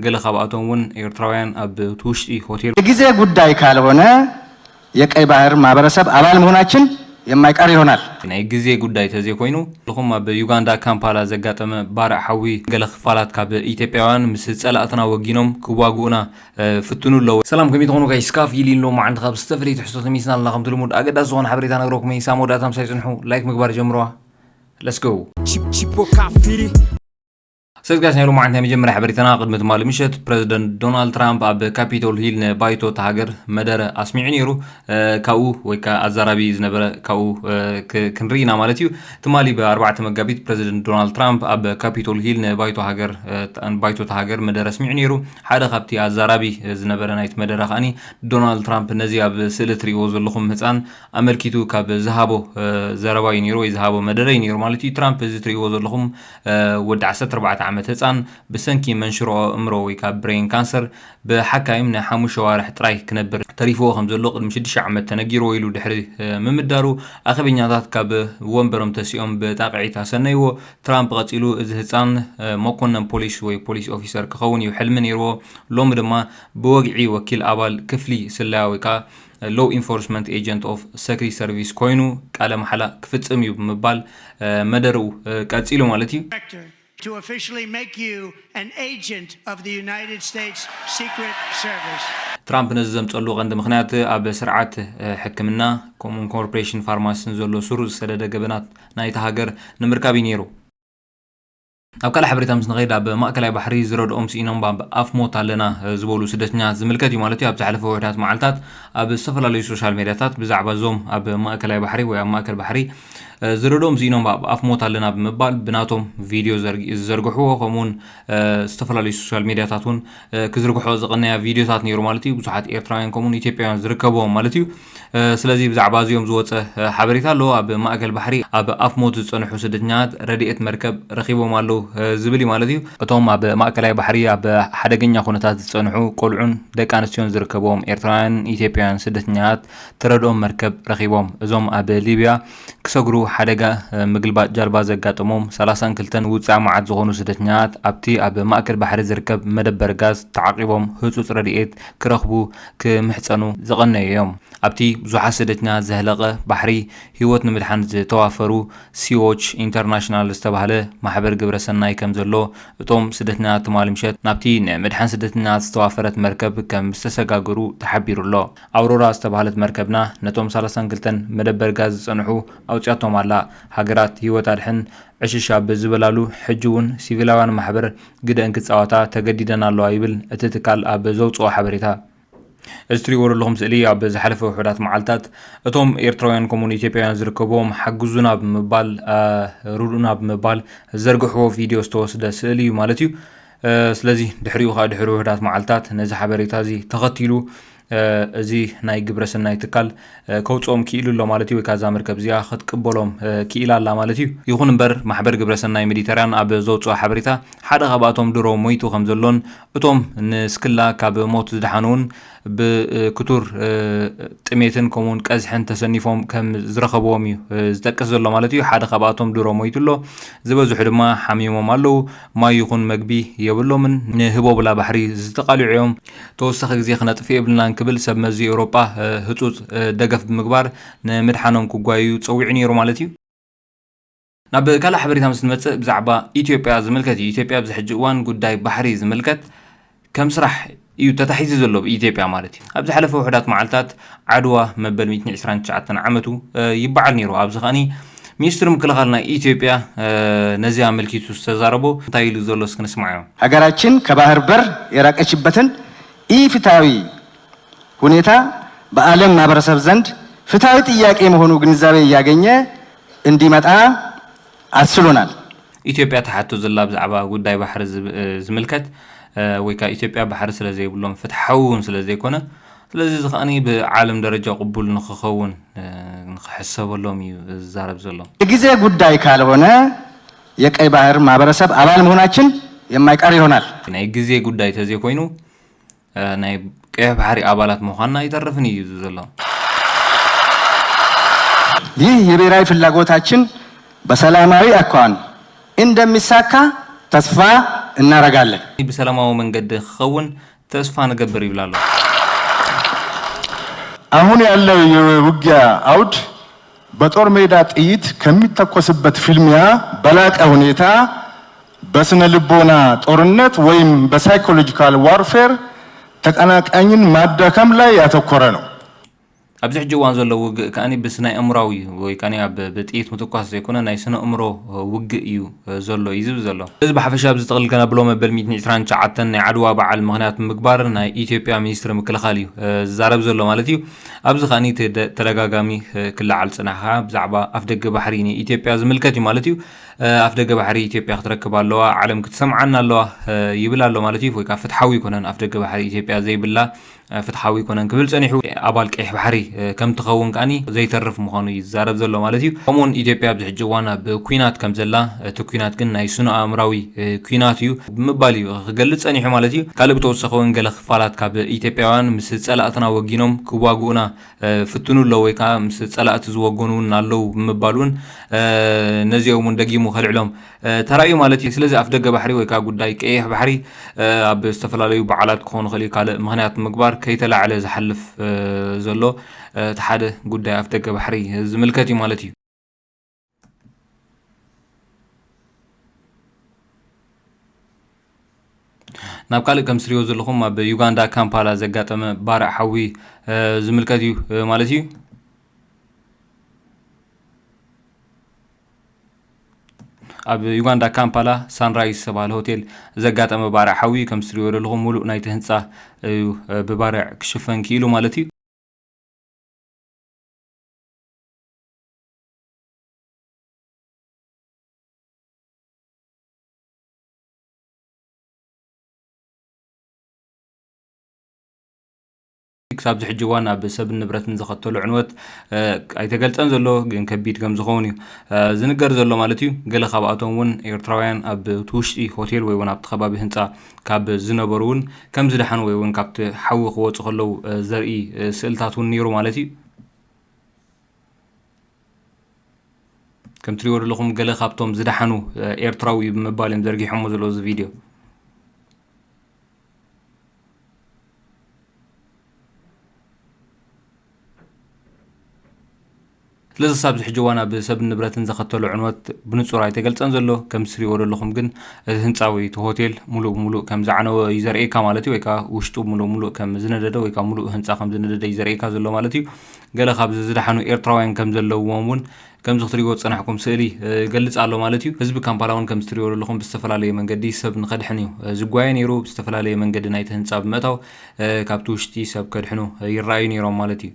ገለ ካብኣቶም እውን ኤርትራውያን ኣብ ውሽጢ ሆቴል የጊዜ ጉዳይ ካልሆነ የቀይ ባህር ማህበረሰብ አባል መሆናችን የማይቀር ይሆናል። ናይ ግዜ ጉዳይ ተዘይኮይኑ፣ ልኹም ኣብ ዩጋንዳ ካምፓላ ዘጋጠመ ባርዕ ሓዊ ገለ ክፋላት ካብ ኢትዮጵያውያን ምስ ጸላእትና ወጊኖም ክዋግኡና ፍትኑ ኣለዉ። ሰላም ከመይ ትኾኑ ጋይስ? ካፍ ኢሊ ኣሎ መዓንቲ ካብ ዝተፈለየ ትሕዝቶ ተመሊስና ኣለና። ከምቲ ልሙድ ኣገዳሲ ዝኾነ ሓበሬታ ነግረኩም እየ። ሳም ወዳእታ ምሳይ ጽንሑ፣ ላይክ ምግባር ጀምርዋ። Let's go። Chip- Chippo Cafiri. ሰግዳስ ናይ ሎማዓንቲ ናይ መጀመርያ ሓበሬታና ቅድሚ ትማሊ ምሸት ፕረዚደንት ዶናልድ ትራምፕ ኣብ ካፒቶል ሂል ንባይቶ እታ ሃገር መደረ ኣስሚዑ ነይሩ። ካብኡ ወይ ከዓ ኣዛራቢ ዝነበረ ካብኡ ክንርኢ ኢና ማለት እዩ። ትማሊ ብኣርባዕተ መጋቢት ፕረዚደንት ዶናልድ ትራምፕ ኣብ ካፒቶል ሂል ንባይቶ እታ ሃገር መደረ ኣስሚዑ ነይሩ። ሓደ ካብቲ ኣዛራቢ ዝነበረ ናይቲ መደረ ከዓኒ ዶናልድ ትራምፕ ነዚ ኣብ ስእሊ እትሪእዎ ዘለኹም ህፃን ኣመልኪቱ ካብ ዝሃቦ ዘረባ እዩ ነይሩ ወይ ዝሃቦ መደረ እዩ ነይሩ ማለት እዩ። ትራምፕ እዚ እትሪእዎ ዘለኹም ወዲ ዓሰርተ ኣርባዕተ ዓመት ህፃን ብሰንኪ መንሽሮ ኣእምሮ ወይ ካብ ብሬን ካንሰር ብሓካይም ንሓሙሽተ ኣዋርሕ ጥራይ ክነብር ተሪፍዎ ከም ዘሎ ቅድሚ ሽዱሽተ ዓመት ተነጊርዎ ኢሉ ድሕሪ ምምዳሩ ኣኼበኛታት ካብ ወንበሮም ተሲኦም ብጣቕዒት ኣሰነይዎ። ትራምፕ ቀፂሉ እዚ ህፃን መኮነን ፖሊስ ወይ ፖሊስ ኦፊሰር ክኸውን እዩ ሕልሚ ነይርዎ። ሎሚ ድማ ብወግዒ ወኪል ኣባል ክፍሊ ስለያ ወይ ከዓ law enforcement agent of secret service ኮይኑ ቃለ መሓላ ክፍፅም እዩ ብምባል መደርኡ ቀፂሉ ማለት እዩ። to officially make you an agent of the United States Secret Service. ትራምፕ ነዚ ዘምፀሉ ቀንዲ ምክንያት ኣብ ስርዓት ሕክምና ከምኡውን ኮርፖሬሽን ፋርማሲን ዘሎ ስሩ ዝሰደደ ገበናት ናይታ ሃገር ንምርካብ እዩ ነይሩ። ኣብ ካልእ ሓበሬታ ምስ ንኸይድ ኣብ ማእከላይ ባሕሪ ዝረድኦም ስኢኖም ኣብ ኣፍ ሞት ኣለና ዝበሉ ስደተኛታት ዝምልከት እዩ ማለት እዩ። ኣብ ዝሓለፈ ውሕዳት መዓልታት ኣብ ዝተፈላለዩ ሶሻል ሜድያታት ብዛዕባ እዞም ኣብ ማእከላይ ባሕሪ ወይ ኣብ ማእከል ባሕሪ ዝረድኦም ስኢኖም ኣብ ኣፍ ሞት ኣለና ብምባል ብናቶም ቪድዮ ዝዘርግሕዎ ከምኡውን ዝተፈላለዩ ሶሻል ሜድያታት እውን ክዝርግሖ ዝቐነያ ቪድዮታት ነይሩ ማለት እዩ። ብዙሓት ኤርትራውያን ከምኡውን ኢትዮጵያውያን ዝርከብዎም ማለት እዩ። ስለዚ ብዛዕባ እዚኦም ዝወፀ ሓበሬታ ኣሎ። ኣብ ማእከል ባሕሪ ኣብ ኣፍ ሞት ዝፀንሑ ስደተኛታት ረድኤት መርከብ ረኺቦም ኣለዉ ዝብል እዩ ማለት እዩ። እቶም ኣብ ማእከላይ ባሕሪ ኣብ ሓደገኛ ኩነታት ዝፀንሑ ቆልዑን ደቂ ኣንስትዮን ዝርከብዎም ኤርትራውያን ኢትዮጵያውያን ስደተኛታት ትረድኦም መርከብ ረኺቦም። እዞም ኣብ ሊብያ ክሰግሩ ሓደጋ ምግልባጥ ጃልባ ዘጋጠሞም ሰላሳን ክልተን ውፅዕ መዓት ዝኾኑ ስደተኛታት ኣብቲ ኣብ ማእከል ባሕሪ ዝርከብ መደበር ጋዝ ተዓቂቦም ህፁፅ ረድኤት ክረኽቡ ክምሕፀኑ ዝቐነዩ እዮም። ኣብቲ ብዙሓት ስደተኛታት ዘህለቐ ባሕሪ ህይወት ንምድሓን ዝተዋፈሩ ሲዎች ኢንተርናሽናል ዝተባህለ ማሕበር ግብረ ሰናይ ከም ዘሎ እቶም ስደተኛታት ትማሊ ምሸት ናብቲ ንምድሓን ስደተኛታት ዝተዋፈረት መርከብ ከም ዝተሰጋገሩ ተሓቢሩ ኣሎ። ኣውሮራ ዝተባህለት መርከብና ነቶም ሰላሳን ክልተን መደበር ጋዝ ዝጸንሑ ኣውጺኣቶም ኣላ። ሃገራት ህይወት ኣድሕን ዕሽሽ ኣብ ዝበላሉ ሕጂ እውን ሲቪላውያን ማሕበር ግደን ክጻወታ ተገዲደን ኣለዋ ይብል እቲ ትካል ኣብ ዘውጽኦ ሓበሬታ። እዚ ትሪእዎ ዘለኹም ስእሊ ኣብ ዝሓለፈ ውሑዳት መዓልታት እቶም ኤርትራውያን ከምኡውን ኢትዮጵያውያን ዝርከብዎም ሓግዙና ብምባል ርዱና ብምባል ዘርግሕዎ ቪድዮ ዝተወስደ ስእሊ እዩ ማለት እዩ። ስለዚ ድሕሪኡ ከዓ ድሕሪ ውሑዳት መዓልታት ነዚ ሓበሬታ እዚ ተኸቲሉ እዚ ናይ ግብረ ሰናይ ትካል ከውፅኦም ክኢሉ ኣሎ ማለት እዩ። ወይ ከዓ እዛ መርከብ እዚኣ ክትቅበሎም ክኢላ ኣላ ማለት እዩ። ይኹን እምበር ማሕበር ግብረ ሰናይ ሜዲተርያን ኣብ ዘውፅኦ ሓበሬታ ሓደ ካብኣቶም ድሮ ሞይቱ ከም ዘሎን እቶም ንስክላ ካብ ሞት ዝደሓኑ እውን ብክቱር ጥሜትን ከምኡውን ቀዝሕን ተሰኒፎም ከም ዝረኸብዎም እዩ ዝጠቅስ ዘሎ ማለት እዩ። ሓደ ካብኣቶም ድሮ ሞይቱ ኣሎ። ዝበዝሑ ድማ ሓሚሞም ኣለዉ። ማይ ይኹን መግቢ የብሎምን። ንህቦብላ ባሕሪ ዝተቓልዑ እዮም። ተወሳኺ ግዜ ክነጥፍእ የብልናን ክብል ሰብ መዚ ኤውሮጳ ህጹጽ ደገፍ ብምግባር ንምድሓኖም ክጓየዩ ጸዊዑ ነይሩ ማለት እዩ። ናብ ካልእ ሓበሬታ ምስ ንመጽእ ብዛዕባ ኢትዮጵያ ዝምልከት እዩ። ኢትዮጵያ ኣብዚ ሕጂ እዋን ጉዳይ ባሕሪ ዝምልከት ከም ስራሕ እዩ ተታሒዙ ዘሎ ብኢትዮጵያ ማለት እዩ። ኣብ ዝሓለፈ ውሑዳት መዓልታት ዓድዋ መበል ሚእትን ዕስራን ትሽዓተን ዓመቱ ይበዓል ነይሩ። ኣብዚ ከኣኒ ሚኒስትሪ ምክልኻል ናይ ኢትዮጵያ ነዚ ኣመልኪቱ ዝተዛረቦ እንታይ ኢሉ ዘሎ እስኪ ንስማዓዮ። ሀገራችን ከባህር በር የራቀችበትን ኢፍትሐዊ ሁኔታ በዓለም ማህበረሰብ ዘንድ ፍትሐዊ ጥያቄ መሆኑ ግንዛቤ እያገኘ እንዲመጣ አስችሎናል። ኢትዮጵያ ትሓቶ ዘላ ብዛዕባ ጉዳይ ባሕሪ ዝምልከት ወይ ከዓ ኢትዮጵያ ባሕሪ ስለ ዘይብሎም ፍትሓዊ እውን ስለ ዘይኮነ ስለዚ እዚ ከዓኒ ብዓለም ደረጃ ቅቡል ንክኸውን ንክሕሰበሎም እዩ ዝዛረብ ዘሎ። የጊዜ ጉዳይ ካልሆነ የቀይ ባህር ማህበረሰብ አባል መሆናችን የማይቀር ይሆናል። ናይ ግዜ ጉዳይ ተዘይኮይኑ ናይ ቀይሕ ባሕሪ ኣባላት ምዃንና ኣይተርፍን እዩ ዘሎ። ይህ የብሔራዊ ፍላጎታችን በሰላማዊ አኳኋን እንደሚሳካ ተስፋ እናረጋለን። ብሰላማዊ መንገዲ ክኸውን ተስፋ ንገብር ይብል ኣሎ። አሁን ያለው የውጊያ አውድ በጦር ሜዳ ጥይት ከሚተኮስበት ፍልሚያ በላቀ ሁኔታ በስነ ልቦና ጦርነት ወይም በሳይኮሎጂካል ዋርፌር ተቀናቃኝን ማዳከም ላይ ያተኮረ ነው። ኣብዚ ሕጂ እዋን ዘሎ ውግእ ከኣኒ ብስ ናይ ኣእምራዊ ወይ ከኣኒ ኣብ ብጥይት ምትኳስ ዘይኮነ ናይ ስነ ኣእምሮ ውግእ እዩ ዘሎ እዩ ዝብል ዘሎ። እዚ ብሓፈሻ ኣብዚ ጥቕልል ከነብሎ መበል ሚእትን ዕስራን ትሽዓተን ናይ ዓድዋ በዓል ምኽንያት ምግባር ናይ ኢትዮጵያ ሚኒስትሪ ምክልኻል እዩ ዝዛረብ ዘሎ ማለት እዩ። ኣብዚ ከኣኒ ተደጋጋሚ ክለዓል ፅናሕ ከዓ ብዛዕባ ኣፍደገ ባሕሪ ንኢትዮጵያ ዝምልከት እዩ ማለት እዩ። ኣፍደገ ባሕሪ ኢትዮጵያ ክትረክብ ኣለዋ፣ ዓለም ክትሰምዓና ኣለዋ ይብል ኣሎ ማለት እዩ። ወይ ከዓ ፍትሓዊ ይኮነን ኣፍደገ ባሕሪ ኢትዮጵያ ዘይብላ ፍትሓዊ ይኮነን ክብል ጸኒሑ። ኣባል ቀይሕ ባሕሪ ከም ትኸውን ከኣኒ ዘይተርፍ ምዃኑ እዩ ዝዛረብ ዘሎ ማለት እዩ። ከምኡውን ኢትዮጵያ ኣብዚ ሕጂ እዋን ኣብ ኲናት ከም ዘላ፣ እቲ ኲናት ግን ናይ ስነ ኣእምራዊ ኲናት እዩ ብምባል እዩ ክገልጽ ጸኒሑ ማለት እዩ። ካልእ ብተወሰኸ እውን ገለ ክፋላት ካብ ኢትዮጵያውያን ምስ ጸላእትና ወጊኖም ክዋግኡና ፍትኑ ኣለዉ ወይ ከዓ ምስ ጸላእቲ ዝወገኑ እውን ኣለዉ ብምባል እውን ነዚኦም እውን ደጊሙ ከልዕሎም ተራእዩ ማለት እዩ። ስለዚ ኣፍደገ ባሕሪ ወይ ከዓ ጉዳይ ቀይሕ ባሕሪ ኣብ ዝተፈላለዩ በዓላት ክኾን ይኽእል እዩ ካልእ ምኽንያት ምግባር ከይተላዕለ ዝሓልፍ ዘሎ እቲ ሓደ ጉዳይ ኣፍደገ ባሕሪ ዝምልከት እዩ ማለት እዩ። ናብ ካልእ ከም ትሪእዎ ዘለኹም ኣብ ዩጋንዳ ካምፓላ ዘጋጠመ ባርዕ ሓዊ ዝምልከት እዩ ማለት እዩ። ኣብ ዩጋንዳ ካምፓላ ሳንራይዝ ዝተባሃለ ሆቴል ዘጋጠመ ባርዕ ሓዊ ከም ትሪእዎ ዘለኹም ሙሉእ ናይቲ ህንፃ እዩ ብባርዕ ክሽፈን ክኢሉ ማለት እዩ። ክሳብ ዝሕጂ እዋን ኣብ ሰብን ንብረትን ዘኸተሎ ዕንወት ኣይተገልጸን ዘሎ፣ ግን ከቢድ ከም ዝኸውን እዩ ዝንገር ዘሎ ማለት እዩ። ገለ ካብኣቶም እውን ኤርትራውያን ኣብ እቲ ውሽጢ ሆቴል ወይ እውን ኣብቲ ከባቢ ህንጻ ካብ ዝነበሩ እውን ከም ዝደሓኑ ወይ እውን ካብቲ ሓዊ ክወፁ ከለዉ ዘርኢ ስእልታት እውን ነይሩ ማለት እዩ። ከም ትሪእዎ ዘለኹም ገለ ካብቶም ዝደሓኑ ኤርትራዊ እዩ ብምባል እዮም ዘርጊሖሞ ዘለዉ እዚ ቪድዮ። ስለዚ ሳብ ዝሕጂ እዋን ኣብ ሰብን ንብረትን ዘኸተሎ ዕንወት ብንጹር ኣይተገልጸን ዘሎ። ከም ትሪእዎ ዘለኹም ግን እቲ ህንጻ ወይ እቲ ሆቴል ሙሉእ ብሙሉእ ከም ዝዓነወ እዩ ዘርእየካ ማለት እዩ። ወይ ከዓ ውሽጡ ሙሉእ ሙሉእ ከም ዝነደደ ወይ ከዓ ሙሉእ ህንጻ ከም ዝነደደ እዩ ዘርእየካ ዘሎ ማለት እዩ። ገለ ካብዚ ዝደሓኑ ኤርትራውያን ከም ዘለውዎም እውን ከምዚ ክትሪእዎ ዝጸናሕኩም ስእሊ ይገልጽ ኣሎ ማለት እዩ። ህዝቢ ካምፓላ እውን ከምዚ ትሪእዎ ዘለኹም ብዝተፈላለየ መንገዲ ሰብ ንኸድሕን እዩ ዝጓየ ነይሩ። ብዝተፈላለየ መንገዲ ናይቲ ህንጻ ብምእታው ካብቲ ውሽጢ ሰብ ከድሕኑ ይረኣዩ ነይሮም ማለት እዩ።